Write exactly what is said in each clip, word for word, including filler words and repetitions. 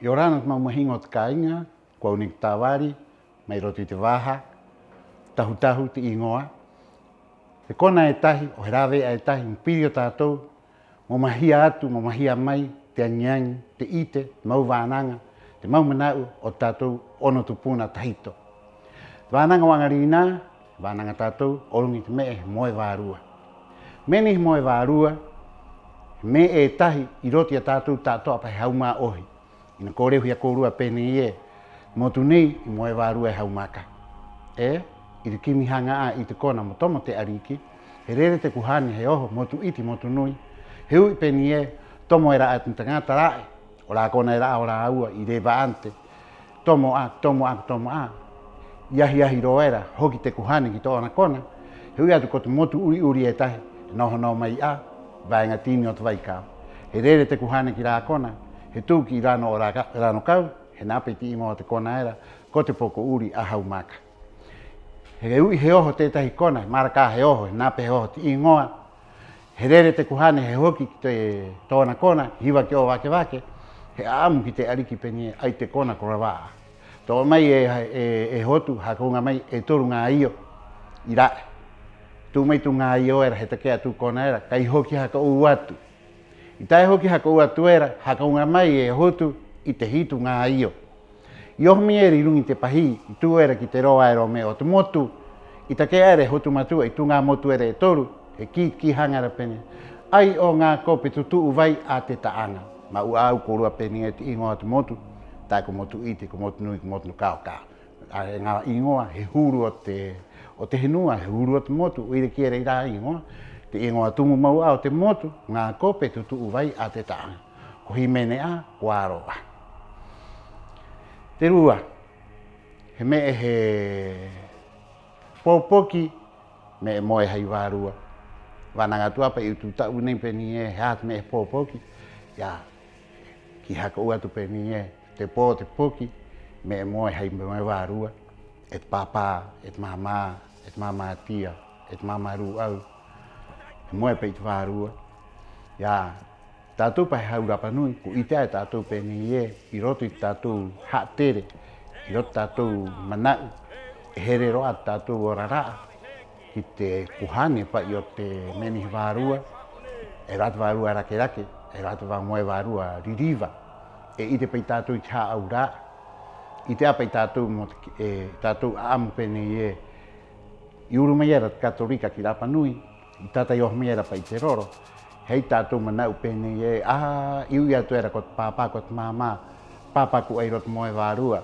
'Iorana te mau mahiŋo o te kāiŋa, ko au nei ko Tāvari, mai roto i te vaha Tahu-tahu te 'īŋoa. He kona e tahi, 'o he rāve'a e tahi, mo piri o tātou mo mahia atu, mo mahia mai te aŋi-aŋi, te 'ite, te mau vānaŋa, te mau mana'u o te tātou 'ono tupuna tahito. Te vānaŋa o 'aŋarinā, vānaŋa a tātou o ruŋa i te me'e he moe vārua. Me'e nei he moe vārua, he me'e e tahi 'i roto i a tātou ta'ato'a pa he hau mā'ohi. 'Ina ko rehu i a kōrua pē nei ē: motu nei i moe vārua e hau maka. 'E 'i te kimi haŋa 'ā i te kona mo tomo te 'ariki, he rere te kuhane, he oho motu 'iti, motu nui, he u'i pē nei ē: tomo era 'ā te taŋata ra'e, 'o rā kona era 'ā o rāua i reva ante, tomo 'ā, tomo 'ā, tomo 'ā. I ahi-ahi rō era, hoki te kuhane ki tō'ona kona, he u'i atu ko te motu 'uri-'uri e tahi e noho nō mai 'ā, vāeŋa tini o te vaikava. He rere te kuhane ki rā kona, he tu'u ki Rano o Ra-, Rano Kau, he nape i te 'īŋoa o te kona era ko te Poko 'Uri a Hau Maka. He u'i he oho tētahi kona, he maraka he oho, he nape he oho te 'īŋoa. He rere te kuhane, he hoki ki te, tō'ona kona, hiva ki 'Ōvakevake, he 'a'amu ki te 'ariki pē nei ē: 'ai te kona ko rava'a. To'o mai e, e, e Hotu, haka uŋa mai e toru ŋā io 'i ra'e. Tu'u mai tū ŋā io era, he take'a tū kona era, kai hoki haka 'ou atu. 'I tae hoki haka 'ou atu era, haka uŋa mai e Hotu i te hitu ŋā io. I oho mai era 'i ruŋa i te pahī, i tu'u era ki te roa era o me'e o te motu, i take'a era e Hotu Matu'a i tū ŋā motu era e toru, he kī, kī haŋa era pē nei ē: 'Ai 'ō ŋā kope tutu'u vai a te ta'aŋa. Ma'u 'ā a au kōrua pē nei ē te 'īŋoa o te motu, ta'e ko motu 'ite, ko motu nui, ko motu kao-kao. 'Ā, e ŋā 'īŋoa, he huru o te, o te henua, he huru o te motu, 'o ira kī era i rā 'īŋoa. Te 'īŋoa tumu mau 'ā o te motu, ŋā kope tutu'u vai a te ta'aŋa. Ko hīmene 'ā, ko aro 'ā. Te rua, he me'e he pōpoki, me'e moe hai vārua. Vānaŋa atu 'ā pa'i i tū ta'u nei pē nei ē: he aha te me'e he pōpoki? Ia, ki haka 'ou atu pē nei ē: te pō, te poki, me'e moe hai moe vārua. E te pāpā, e te māmā, e te māmā tia, e te māmā rū'au, he moe pa'i te vārua. Ia, tātou pa he hau rapa nui, ko 'ite 'ā e tātou pē nei ē, 'i roto i te tātou ha'atere, 'i roto i te tātou mana'u, e here rō 'ā te tātou ora ra'a ki te kuhane pa'i o te me'e nei he vārua. E rā te vārua rake-rake, e rā te vā-, moe vārua ri-riva. E 'ite pa'i tātou i te hā'aura'a. 'Ite 'ā pa'i tātou mo te, e, tātou 'a'amu pē nei ē: i uru mai era te Katorika ki Rapa Nui, i tata i oho mai era pa'i te roro, he ai tātou mana'u pē nei ē: 'ā, i u'i atu era ko te pāpā, ko te māmā, pāpaku 'ai rō te moe vārua,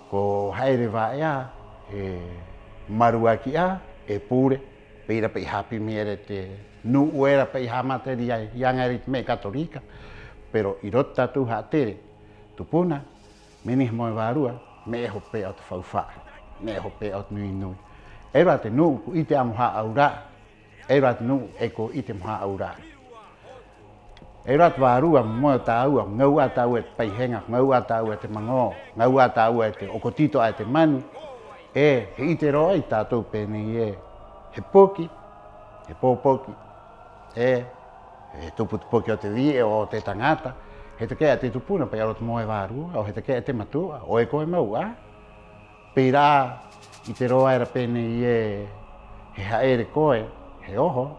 ko ha'ere va'e 'ā, he maruaki 'ā, e pure. Pē ira pa'i hāpī mai era e te nu'u era pa'i ha'amata era i aŋa era i te me'e Katorika. Pero 'i roto i te tātou ha'atere, tupuna, me'e nei he moe vārua, me'e hope'a o te faufa'a, me'e hope'a o te nui-nui. E ai rō 'ā te nu'u ko 'ite 'ā mo hā'aura'a, e ai rō 'ā te nu'u e ko 'ite mo hā'aura'a. E ai rō 'ā te vārua mo moe o tāua, ko ŋau 'ā tāua e te paiheŋa, ko ŋau 'ā tāua e te maŋō, ko ŋau 'ā tāua e te, 'o ko tito 'ā e te manu. 'E he 'ite rō 'ai tātou pē nei ē: he poki, he pōpoki, 'e he tupu te poki o te vi'e, o te taŋata, he take'a te tupuna pa'i a roto te moe vārua, 'o he take'a te matu'a, 'o e koe mau 'ā. Pē ira 'ā i te roa era pē nei ē: he ha'ere koe, he oho,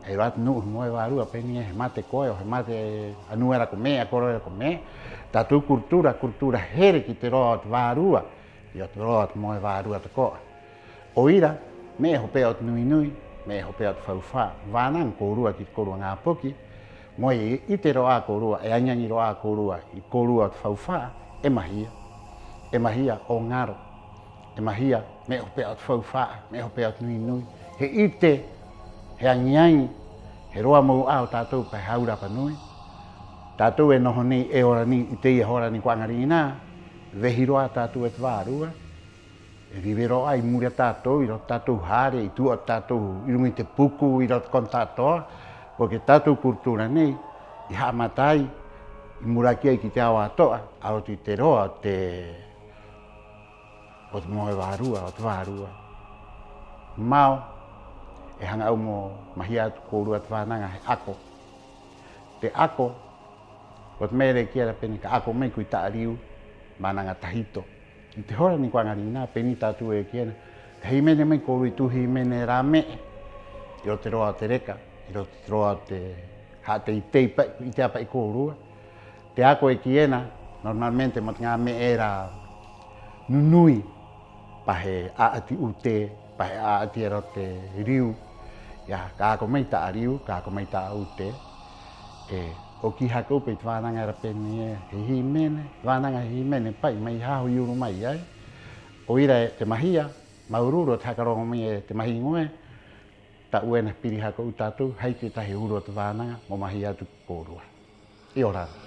e ai rō 'ā te nu'u he moe vārua pē nei ē: he mate koe, 'o he mate a nua era ko me'e, a koro era ko me'e. Tātou cultura, cultura here ki te roa o te vārua, 'i o te roa o te moe vārua tako'a. 'O ira, me'e hope'a o te nui-nui, me'e hope'a o te faufa'a. Vānaŋa kōrua ki te kōrua ŋā poki, mo e 'ite rō 'ā kōrua, e aŋi-aŋi rō 'ā kōrua i te kōrua o te faufa'a, e mahia. E mahia 'o ŋaro. E mahia, me'e hope'a o te faufa'a, me'e hope'a o te nui-nui. He 'ite, he aŋi-aŋi, he roa mau 'ā o tātou pa he hau rapa nui. Tātou e noho nei, e ora nei 'i te ia hora nei ko 'aŋarinā, vehi rō 'ā tātou e te vārua. E vive rō 'ā 'i muri i a tātou, 'i roto i te tātou hare, 'i tu'a o te tātou, 'i ruŋa i te puku, 'i roto i te kona ta'ato'a, porque te tātou cultura nei i ha'amata ai, i muraki ai ki te ao ato'a, a roto i te roa o te, o te moe vārua, o te vārua. Mao, e haŋa au mo mahia atu kōrua te vānaŋa he ako. Te ako, Ko te me'e era e kī era pē nei: ka ako mai koe i ta'a riu, vānaŋa tahito. 'I te hora nei ko 'aŋa rinā, pē nei tātou e kī ena, ka hīmene mai kōrua i tū hīmene rā me'e, 'i roto i te roa o te reka, 'i roto i te roa o te ha'ateitei pa'i, 'i te 'ā pa'i kōrua. Te ako e kī ena, normalmente mo te ŋā me'e era nu-nui, pa he 'a'ati 'ūtē, pa he 'a'ati era o te riu. Ia, ka ako mai i ta'a riu, ka ako mai i ta'a 'ūtē. 'E ko kī haka 'ou pa'i te vānaŋa era pē nei ē: he hīmene, vānaŋa he hīmene pa'i, mai haho i uru mai ai. 'O ira e te mahia māuru-uru o te haka roŋo mai e te mahiŋo ē, ta'u ena he piri haka 'ou tātou, hai tētahi huru o te vānaŋa mo mahi atu ki a kōrua. 'Iorana.